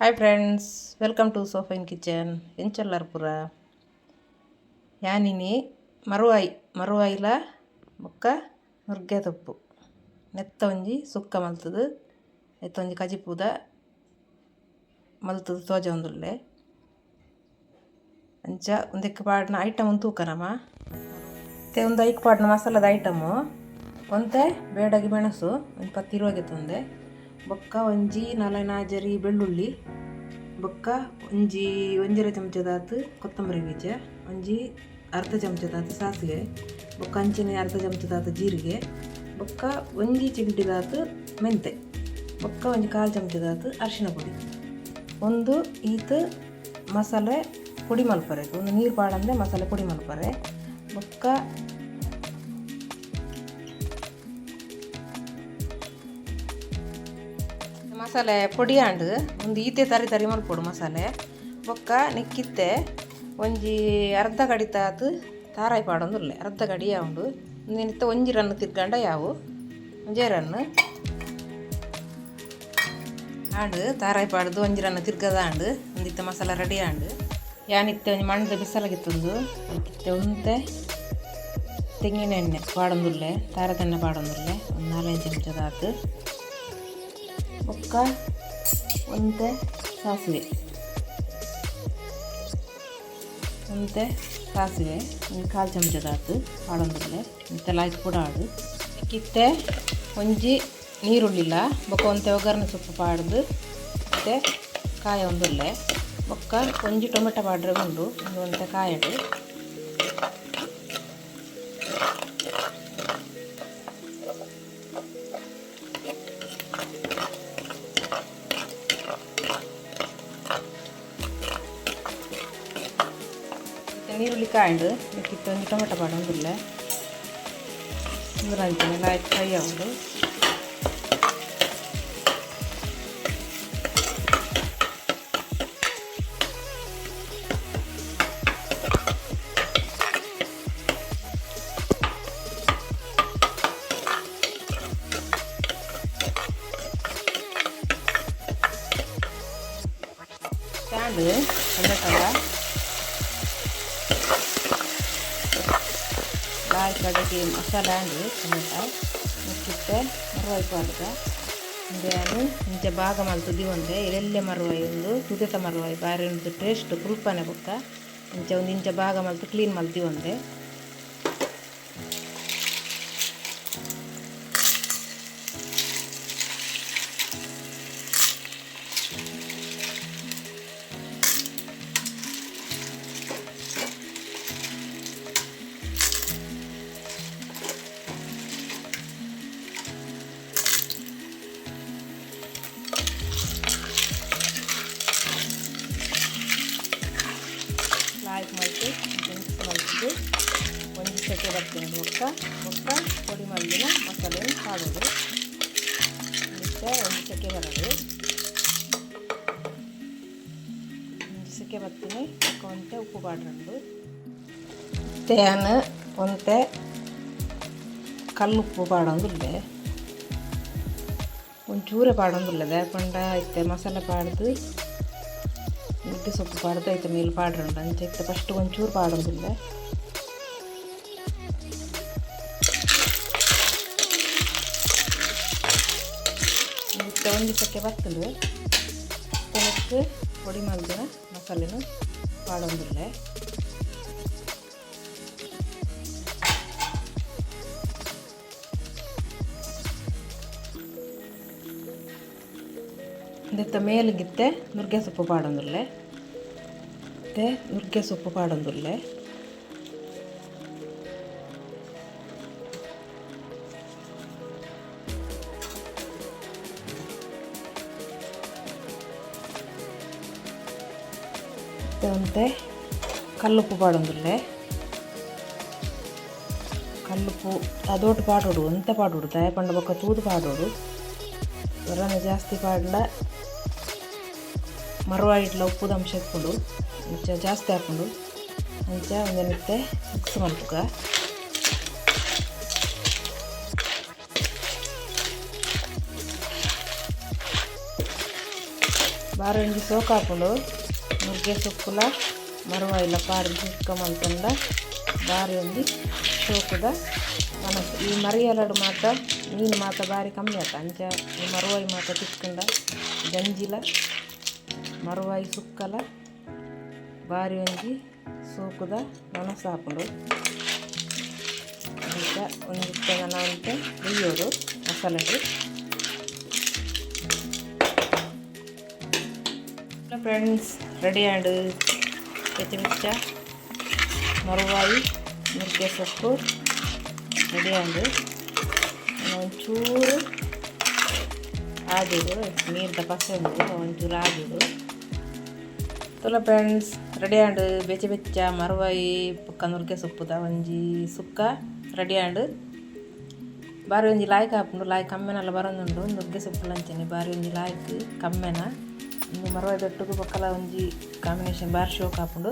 Hi friends, welcome to Sofine kitchen. ಎಂಚೊಲ್ಲರ್ ಪೂರ ಯಾನಿನಿ ಮರುವಾಯಿ ಮರುವಾಯಿಲ ಬೊಕ್ಕ ನುರ್ಗೆ ತೊಪ್ಪು ನೆತ್ತ ಒಂಜಿ ಸುಕ್ಕ ಮಲ್ತುದು ಐತ ಒಂಜಿ ಕಜಿಪುದ ಮಲ್ತುದು ತೋಜೊಂದುಲ್ಲೆ. ಅಂಚ ಉಂದೆಕ್ ಪಾಡ್ನ ಐಟಮ್ ತೂಕ ನಮ. ಇತ್ತೆ ಉಂದು ಐಕ್ ಪಾಡ್ನ ಮಸಾಲದ ಐಟಮು. ಒಂತೆ ಬೇಡಗಿ ಮೆಣಸು ಒಂಜಿ ಪತ್ತ್ ಇರ್ವ ಗೆತೊಂದೆ, ಬೊಕ್ಕ ಒಂಜಿ ನಾಲೈನ್ ಜರಿ ಬೆಳ್ಳುಳ್ಳಿ, ಬೊಕ್ಕ ಒಂಜಿ ಒಂಜರೆ ಚಮಚದಾತ್ ಕೊತ್ತಂಬರಿ ಬೀಜ, ಒಂಜಿ ಅರ್ಧ ಚಮಚದಾತ್ ಸಾಸಿವೆ, ಬೊಕ್ಕ ಅಂಚನೆ ಅರ್ಧ ಚಮಚದಾತ್ ಜೀರಿಗೆ, ಬೊಕ್ಕ ಒಂಜಿ ಚಿಮ್ಟಿದಾತ್ ಮೆಂತೆ, ಬೊಕ್ಕ ಒಂಜಿ ಕಾಲು ಚಮಚದಾತ್ ಅರಿಶಿನ ಪುಡಿ. ಒಂದು ಈತ್ ಮಸಾಲೆ ಪೊಡಿ ಮಲ್ಪರೆ, ಒಂದು ನೀರು ಪಾಡಂದೆ ಮಸಾಲೆ ಪೊಡಿ ಮಲ್ಪರೆ. ಬೊಕ್ಕ ಮಸಾಲೆ ಪೊಡಿ ಆಂಡ್ ಒಂದು ಈತೆ ತರಿ ತರಿ ಮಲ್ಪೊಡು ಮಸಾಲೆ. ಬೊಕ್ಕ ನೆಕ್ಕಿತ್ತೆ ಒಂಜಿ ಅರ್ಧ ಕಡಿತಾತ್ ತಾರಾಯಿ ಪಾಡೊಂದುಲ್ಲೆ, ಅರ್ಧ ಗಡಿ ಉಂಡು. ಇತ್ತೆ ಒಂಜಿ ರನ್ ತಿರ್ಗಂಡ ಯಾವು, ಒಂಜೇ ರನ್ ಆಂಡ್. ತಾರಾಯಿ ಪಾಡ್ದು ಒಂಜಿ ರನ್ ತಿರ್ಗದ ಆಂಡ್. ಒಂದಿತ್ತೆ ಮಸಾಲೆ ರೆಡಿ ಆಂಡ್. ಯಾನಿತ್ತೆ ಒಂಜಿ ಮಣ್ಣದ ಬಿಸಲಗಿತ್ತೊಂದು ಇತ್ತೆ ಒಂತೆ ತೆಂಗಿನ ಎಣ್ಣೆ ಪಾಡೊಂದುಲ್ಲೆ, ತಾರದೆಣ್ಣೆ ಪಾಡೊಂದುಲ್ಲೆ ಒಂದು ನಾಲೈದು ಚಮಚದಾತ್. ಬೊಕ್ಕ ಒಂತೆ ಸಾಸಿವೆ, ಒಂತೆ ಸಾಸಿವೆ ಒಂಜಿ ಕಾಲು ಚಮಚದಾತ್ ಪಾಡೊಂದುಲ್ಲೆ. ಇತ್ತೆ ಲಾಯ್ಕ್ ಪುಡಾಡು. ಇತ್ತೆ ಒಂಜಿ ನೀರುಳ್ಳಿಲ ಬೊಕ್ಕ ಒಂತೆ ಒಗ್ಗರಣೆ ಸೊಪ್ಪು ಪಾಡ್ದು ಇತ್ತೆ ಕಾಯ ಒಂದುಲ್ಲೆ. ಬೊಕ್ಕ ಒಂಜಿ ಟೊಮೆಟೊ ಪಾಡ್ರೆ ಉಂಡು, ಒಂದು ಒಂತೆ ಕಾಯಡು. ನೀರುಳ್ಳಿ ಕಾಂಡು ಇತ್ತೆ ಒಂಜಿ ಟೊಮೆಟೊ ಪಾಡೊಂದುಲ್ಲೆ. ಉಂದು ಅಂಚನೆ ಲಾಯ್ಕ್ ಫ್ರೈ ಆವೊಡು. ಸ್ಟ್ಯಾಂಡ್ ಟೊಮೆಟೊಲ ಲಾಯ್ಕ್ ಕಡೆಗೆ ಮಸಾಲೆ ಆಂಡ್ ಟೊಮೆಟೊ ಮಿಕ್ಕಿತ್ತೆ ಮರುವಾಯಿ ಪಾಡ್ದ. ಉಂದೆನ್ ಇಂಚ ಭಾಗ ಮಲ್ತ್ ದೀವೊಂದೆ. ಎಲ್ಲೆ ಮರುವಾಯಿ ಉಂದು ತುದೆತ ಮರುವಾಯಿ, ಬಾರಿ ಉಂದು ಟೇಸ್ಟ್ ಪುಲ್ಪನೆ. ಬೊಕ್ಕ ಇಂಚ ಒಂದು ಇಂಚ ಭಾಗ ಮಲ್ತ್ ಕ್ಲೀನ್ ಮಲ್ತ್ ದೀವೊಂದೆ. ಲಾಯ್ಕ್ ಮಲ್ತ್ ಮಿಕ್ಸ್ ಮಲ್ತ್ದ್ ಒಂಜಿ ಸೆಕೆ ಬತ್ತಿನ ಬೊಕ್ಕ ಬೊಕ್ಕ ಪೊಡಿ ಮಲ್ದಿನ ಮಸಾಲೆನ್ ಪಾಡೊಡು. ಇತ್ತೆ ಒಂಜಿ ಸೆಕೆ ಬರೊಡು. ಒಂಜಿ ಸೆಕೆ ಬತ್ತಿನಿ ಬೊಕ್ಕ ಒಂತೆ ಉಪ್ಪು ಪಾಡ್ರಂಡು. ಇತ್ತೆ ಯಾನ್ ಒಂತೆ ಕಲ್ಲುಪ್ಪು ಪಾಡೊಂದುಲ್ಲೆ, ಒಂಚೂರೆ ಪಾಡೊಂದುಲ್ಲೆ. ದಾಯೆ ಪಂಡ ಇತ್ತೆ ಮಸಾಲೆ ಪಾಡ್ದು ನುಗ್ಗೆ ಸೊಪ್ಪು ಪಾಡ್ದು ಐತ ಮೇಲ್ ಪಾಡ್ರಂಡು. ಅಂಚ ಇತ್ತೆ ಫಸ್ಟ್ ಒಂಚೂರು ಪಾಡೊಂದುಲ್ಲೆ. ಇತ್ತೆ ಒಂಜಿ ಸೆಕೆ ಬತ್ತುಂಡು. ಇತ್ತೆ ನೆಕ್ಕ್ ಪೊಡಿ ಮಲ್ದಿನ ಮಸಾಲೆನ್ ಪಾಡೊಂದುಲ್ಲೆ. ಇಂದೆತ್ತ ಮೇಲ್ಗಿತ್ತೆ ನುಗ್ಗೆ ಸೊಪ್ಪು ಪಾಡೊಂದುಲ್ಲೆ. ಇತ್ತೆ ನುಗ್ಗೆ ಸೊಪ್ಪು ಪಾಡೊಂದುಲ್ಲೆ. ಇತ್ತೆ ಒಂತೆ ಕಲ್ಲುಪ್ಪು ಪಾಡೊಂದುಲ್ಲೆ. ಕಲ್ಲುಪ್ಪು ಅದೋಟು ಪಾಡೊಡು, ಒಂತೆ ಪಾಡೊಡು. ದಾಯೆ ಪಂಡ ಬೊಕ್ಕ ತೂದು ಪಾಡೊಡು. ಒರನೆ ಜಾಸ್ತಿ ಪಾಡ್ಂಡ ಮರುವಾಯಿಡ್ಲ ಉಪ್ಪುದ ಅಂಶ ಇಪ್ಪುಂಡು, ಅಂಚ ಜಾಸ್ತಿ ಆಪುಂಡು. ಅಂಚ ಒಂಜೆನ್ ಇತ್ತೆ ಮಿಕ್ಸ್ ಮಲ್ಪುಗ. ಬಾರಿ ಒಂಜಿ ಸೋಕಾಪುಂಡು ನುಗ್ಗೆ ಸೊಪ್ಪುಲ ಮರುವಾಯಿಲ ಪಾಡ್ದು ಸುಕ್ಕ ಮಲ್ತುಂಡ ಬಾರಿ ಒಂಜಿ ಶೋಕುದ ವನಸ್. ಈ ಮರಿಯಲಡು ಮಾತ ಮೀನು ಮಾತ ಬಾರಿ ಕಮ್ಮಿ ಆತ. ಅಂಚ ಈ ಮರುವಾಯಿ ಮಾತ ತಿಕ್ಕುಂಡ ಗಂಜಿಲ ಮರುವಾಯಿ ಸುಕ್ಕಲ ಬಾರಿ ಒಂಜಿ ಸೋಕುದ ವನಸ್ ಆಪುಂಡು. ಅಂಚ ಒಂಜಿ ನನ ಒಂತೆ ಬೆಯ್ಯೋಡು ಮಸಾಲೆಡ್. ಫ್ರೆಂಡ್ಸ್, ರೆಡಿ ಆಂಡ್. ಬೆಚ್ಚ ಬೆಚ್ಚ ಮರುವಾಯಿ ನುಗ್ಗೆ ಸೊಪ್ಪು ರೆಡಿ ಆಂಡ್. ಒಂಚೂರು ಆಜೋಡು, ನೀರ್ದ ಪಸೆ ಉಂಡು, ಒಂಚೂರು ಆಜೋಡು. ತೂಲ ಫ್ರೆಂಡ್ಸ್, ರೆಡಿ ಆಂಡ್. ಬೆಚ್ಚ ಬೆಚ್ಚ ಮರುವಾಯಿ ಬೊಕ್ಕ ನುಗ್ಗೆ ಸೊಪ್ಪುದ ಒಂಜಿ ಸುಕ್ಕ ರೆಡಿ ಆಂಡ್. ಬಾರಿ ಒಂಜಿ ಲಾಯ್ಕ್ ಆಪುಂಡು. ಲಾಯ್ಕ್ ಕಮ್ಮೆನಲ ಬರೊಂದುಂಡು. ನುಗ್ಗೆ ಸೊಪ್ಪುಲ ಅಂಚನೆ ಬಾರಿ ಒಂಜಿ ಲಾಯ್ಕ್ ಕಮ್ಮೆನ. ಉಂದು ಮರುವಾಯಿ ಬೊಕ್ಕಲ ಒಂಜಿ ಕಾಂಬಿನೇಷನ್ ಬಾರಿ ಶೋಕ್ ಆಪುಂಡು.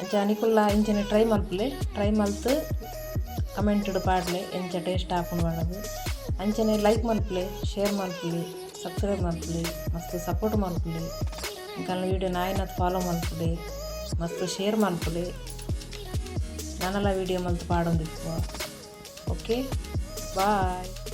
ಅಂಚ ನಿಕುಲ್ಲ ಇಂಚನೆ ಟ್ರೈ ಮಲ್ಪುಲೆ. ಟ್ರೈ ಮಲ್ತ್ ಕಮೆಂಟ್ ಪಾಡ್ಲೆ ಎಂಚ ಟೇಸ್ಟ್ ಆಪುಂಡು ಪಂಡುದು. ಅಂಚನೆ ಲೈಕ್ ಮಲ್ಪುಲೆ, ಶೇರ್ ಮಲ್ಪುಲೆ, ಸಬ್ಸ್ಕ್ರೈಬ್ ಮಲ್ಪುಲೆ, ಮಸ್ತ್ ಸಪೋರ್ಟ್ ಮಲ್ಪುಲೆ. ಎಂಕಲ್ನ ವೀಡಿಯೋ ಆಯಿನಾತ್ ಫಾಲೋ ಮಲ್ಪುಲೆ, ಮಸ್ತ್ ಶೇರ್ ಮಲ್ಪುಲೆ. ನನಲ ವೀಡಿಯೋ ಮಲ್ತ್ ಪಾಡೊಂದಿಪ್ಪುವ. Okay, bye.